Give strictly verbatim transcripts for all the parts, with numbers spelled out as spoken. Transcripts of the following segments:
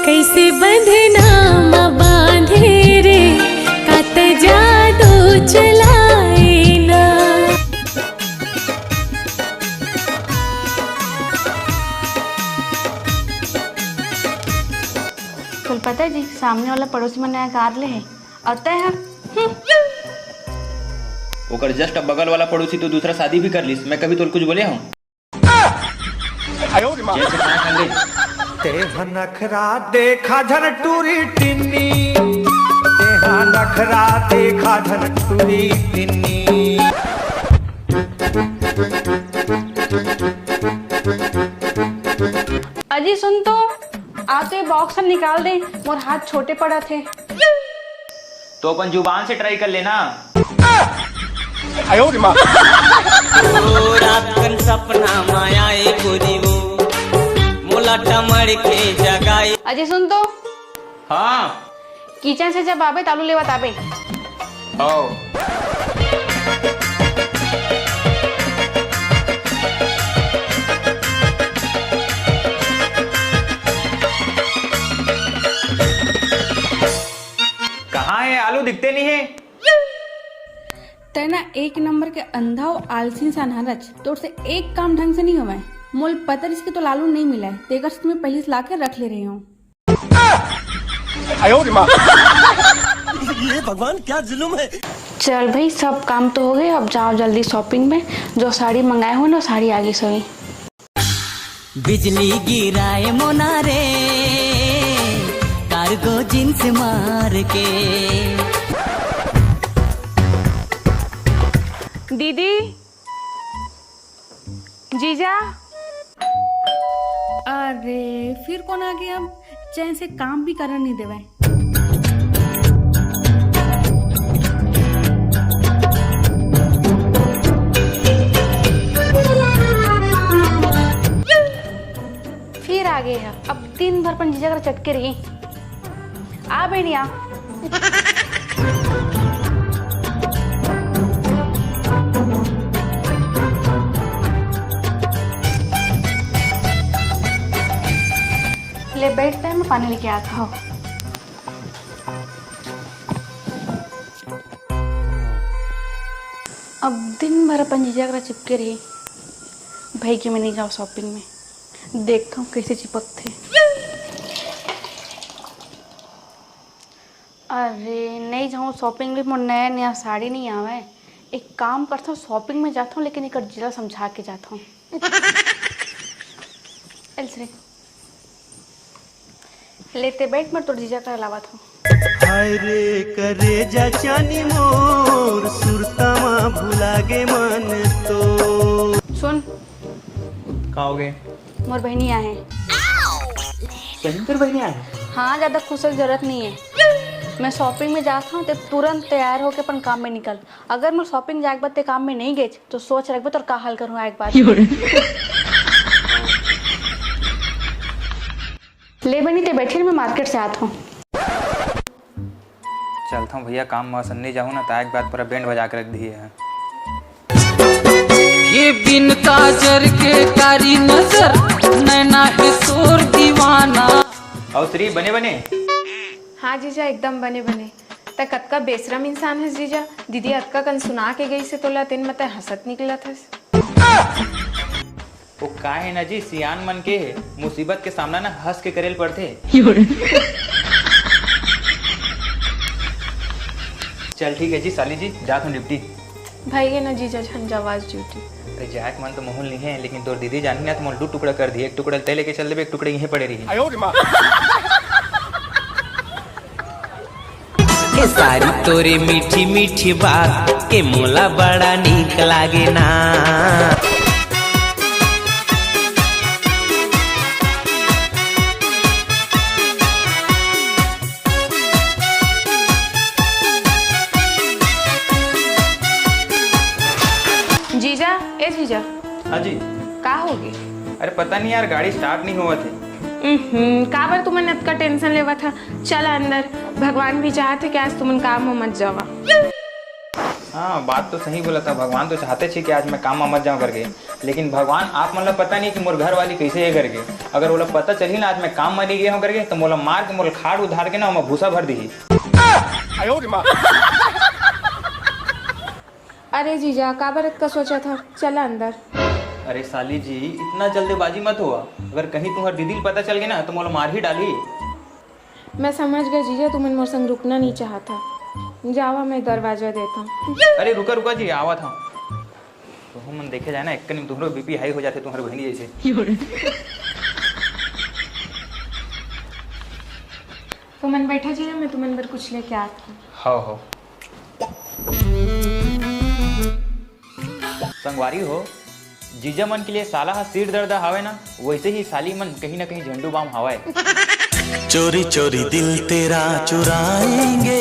कैसे बंधना म बांधे रे, कात जादू चलाए ना। कल पता है जी, सामने वाला पड़ोसी मन नया कार ले है, और तय है। हम्म। ओकर just बगल वाला पड़ोसी तो दूसरा शादी भी कर लिस। मैं कभी तोल कुछ बोले हूँ? जैसे खाना खा ले। तेहा नखरा देखा झन टूरी टिन्नी, तेहा नखरा देखा झन टूरी टिन्नी। अजी सुन तो, आ तो ये बॉक्स निकाल दे, मोर हाथ छोटे पड़त हे। तो अपन जुबान से try कर लेना। आयो रे माँ। ओ रात कन सपना माया ए गोरी वो, मोला टमड़ के जगाए। अजी सुन तो। हाँ। किचन से जब आबे, तालू लेवत आबे। आओ। कहाँ है आलू, दिखते नहीं है। तैं ना एक नंबर के अंधा अउ आलसी इंसान हरच। तोर से एक काम ढंग से नहीं होवय। मोल पता रिहिस कि तोला आलू नहीं मिलय, तेकर से मैं पहिली से लाके रख ले रहे हूँ। आयो रे माँ। ये भगवान क्या जुल्म है। चल भाई, सब काम तो हो गए, अब जाओ जल्दी shopping में। जो साड़ी मंगाए हो ना, साड़ी आगे सही। बिजली गिराए मोना रे, cargo jeans मार के। दीदी, जीजा। अरे, फिर कौन आ गया? अब चैन से काम भी करन नहीं देवे। फिर आ गए हैं। अब दिन भर अपन जीजा करा चटके रही। आ बेनी, आ। ले बैठ, मैं पानी लेके आत हँव। अब दिन भर अपन जीजा करा चिपके रही। भाई के मैं नहीं जाओ shopping में, देखता हूँ कैसे चिपकथे। अरे, नहीं जाऊँ shopping भी, मोर नया नया साड़ी नहीं आवे। एक काम करता हूँ, shopping में जाता हूँ, लेकिन एक जीजा समझा के जाता हूँ। एल्स रे। लेते बैठ, मैं तोर जीजा करा लावत हूँ। हाय रे करेजा चानी मोर, सुरता मा भुला गे मन तो। सुन। का हो गए? मोर बहिनी आहे। सही में तोर बहिनी आहे? हाँ, ज्यादा खुश होए के जरूरत नहीं है। मैं shopping में जात हूँ, ते तुरंत तैयार होके अपन काम में निकल। अगर मोर shopping जाए के बाद ते काम में नहीं गेच, तो सोच रखबे तोर का हाल करूँ आए के बाद। ले बनी, ते बैठे, मैं market से आत हूँ। चलत हूँ भैया, काम में असन्नी जाहूँ ना, त आए के बाद पूरा band बजा के रख दिए है। ये बिन काजर के कारी नजर, नैना है तोर दीवाना। अउ श्री, बने बने? हाँ जीजा, एकदम बने बने। त कतका बेशरम इंसान हस जीजा, दीदी अतका कन सुना के गई से तोला, तेन म तै हंसत निकलत हस। वो का है ना जी, सियान मन के मुसीबत के सामना ना हंस के करे ल पड़थे। चल ठीक है जी साली जी, जात हूँ duty। भाई ये ना जीजा झन जावा आज duty। अरे जाए के मन तो मोहन नहीं है, लेकिन तोर दीदी जानही ना तो मोला दू टुकड़ा कर दिए, एक टुकड़ा तै लेके चल देबे, एक टुकड़ा इहें पड़े रही। ए सारी तोरे मीठी मीठी बात के मोला बड़ा नीक लागे ना। जीजा, ए जीजा। हाँ जी। का होगे? अरे पता नहीं यार, गाड़ी start नहीं होवत है। उहुं, काबर तुमन अतका tension लेवत ह? चल अंदर, भगवान भी चाहत है कि आज तुमन काम में मत जावा। हाँ, बात तो सही बोलत हव, भगवान तो चाहतेच हे कि आज मैं काम म मत जांव करके, लेकिन भगवान आप मन ला पता नहीं कि मोर घर वाली कइसे हे करके। अगर ओला पता चलही ना आज मैं काम म नहीं गे हंव करके, त मोला मार के, मोला खाड़ उधार के ना ओमा भूसा भर दिही। अरे जीजा, काबर अतका सोचत हव? चला अंदर। अरे साली जी, इतना जल्दबाजी मत होवा, अगर कहीं तुम्हर दीदी ल पता चल गे ना त मोला मार ही डालही। मैं समझ गे जीजा, तुमन मोर संग रुकना नहीं चाहत हव। जावा, मैं दरवाजा देत हंव। अरे रुका रुका जी, आवत हंव। तुहू मन देखे जाए ना, एक्कन में तुम्हरो बीपी हाई हो जाथे तुम्हर बहिनी जइसे। तुमन बैठा जीजा, मैं तुमन बर कुछ लेके आत हंव। हव हव। संगवारी हो, जीजा मन के लिए साला ह सिर दर्द हावय ना, वइसे ही साली मन कहीं ना कहीं झंडू बाम हावय। चोरी चोरी दिल तेरा चुराएंगे।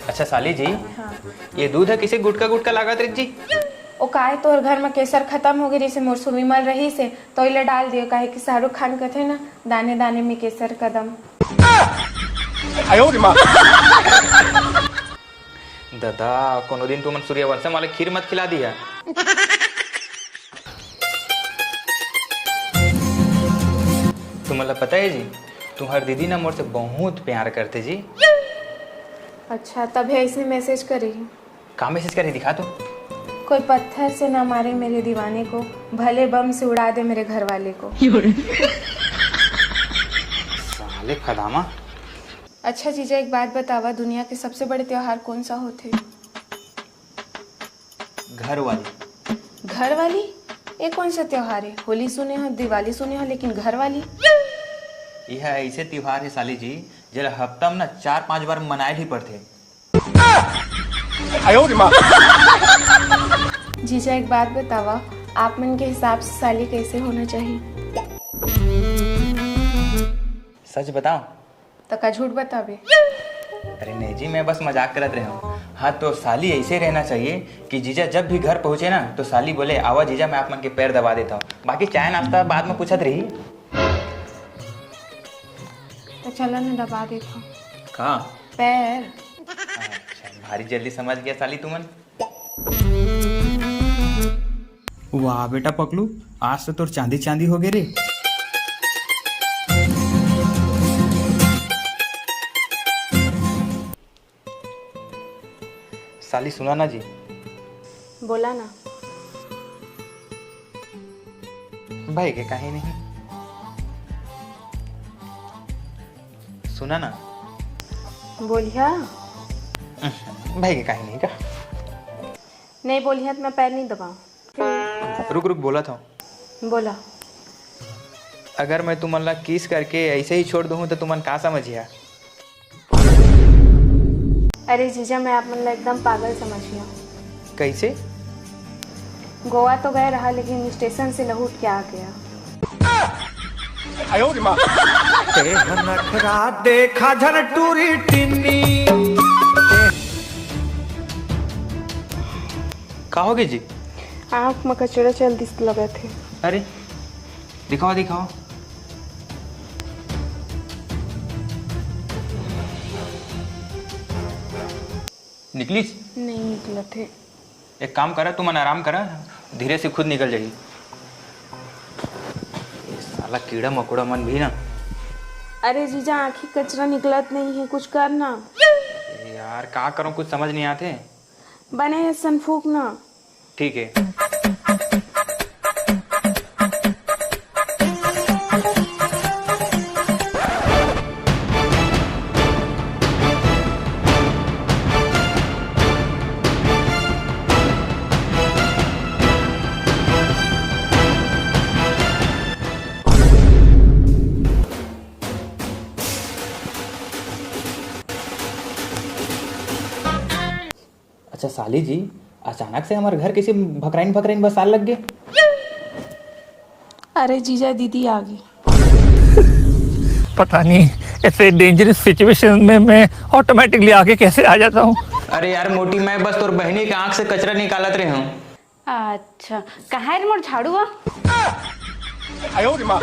अच्छा साली जी, हाँ। ये दूध ह कइसे गुटका गुटका लागत रे जी? ओ काय, तोर घर म केसर खतम हो गे रिहिसे, मोर सुविमल रहिसे, त ओइला डाल दियो, काहे कि शाहरुख खान कथे ना, "दाने दाने में केसर कदम।" ददा, कोनो दिन तुमन सूर्यवंशम वाला खीर मत खिला दिया। तुमन ला पता हे जी, तुम्हर दीदी ना मोर से बहुत प्यार करथे जी। अच्छा, तभे अइसने message करे हे। का message करे, दिखा तो। कोई पत्थर से ना मारे मेरे दीवाने को, भले बम से उड़ा दे मेरे घर वाले को। साले फदामा। अच्छा जीजा, एक बात बतावा, दुनिया के सबसे बड़े त्योहार कौन सा होथे? घर वाली। घर वाली? ये कौन सा त्योहार हे? होली सुने हो, दिवाली सुने हो, लेकिन घर वाली? यह ऐसे त्योहार हे साली जी, जेला हफ्ता में ना चार पांच बार मनाए ही पड़थे। जीजा, एक बात बतावा, आप मन के हिसाब से साली कैसे होना चाहिए? सच बताओ? त का झूठ बताबे? अरे नहीं जी, मैं बस मजाक करत रहे हूँ। हाँ, तो साली ऐसे रहना चाहिए कि जीजा जब भी घर पहुँचे ना, तो साली बोले, "आवा जीजा, मैं आप मन के पैर दबा देता हूँ, बाकी चाय नाश्ता बाद में पूछत रही।" तो चला ना, दबा देता हूँ। कहाँ? पैर। अच्छा, भारी जल्दी समझ गया साली तुमन। वाह बेटा पकलू, आज तो तोर चांदी चांदी हो गे रे। साली सुना ना जी। बोला ना। भाई के कहीं नहीं। सुना ना। बोलिया। भाई के कहीं नहीं का। नहीं बोलिया तो मैं पैर नहीं दबाऊँ। रुक रुक, बोला था। बोला। अगर मैं तुमन ला किस करके ऐसे ही छोड़ दूँ तो तुमन का समझिया? अरे जीजा, मैं आप मन ला एकदम पागल समझिया। कैसे? गोवा तो गए रहा, लेकिन स्टेशन से लहुट के आ गया। ते ह नखरा देखा झन टूरी टिन्नी। का होगे जी? आँख म कचरा चल दिस लगत हे। अरे, दिखाओ, दिखाओ। निकलिस? नहीं निकलत हे। एक काम करा, तुमन आराम करा, धीरे से खुद निकल जाही। ये साला कीड़ा मकोड़ा मन भी ना। अरे जीजा, आँखी कचरा निकलत नहीं है, कुछ कर ना। ए यार, का करूँ, कुछ समझ नहीं आते। बने हे सन फूक ना। ठीक है। अच्छा साली जी, अचानक से हमारे घर कैसे भकराइन भकराइन बसाल लग गए? अरे जीजा, दीदी आ गई। पता नहीं ऐसे डेंजरस सिचुएशन में मैं ऑटोमेटिकली आगे कैसे आ जाता हूँ। अरे यार मोटी, मैं बस तोर बहनी के आंख से कचरा निकालत रहे हूँ। अच्छा, कहाँ है रे मोर झाड़ू आ? 哎呦我的妈！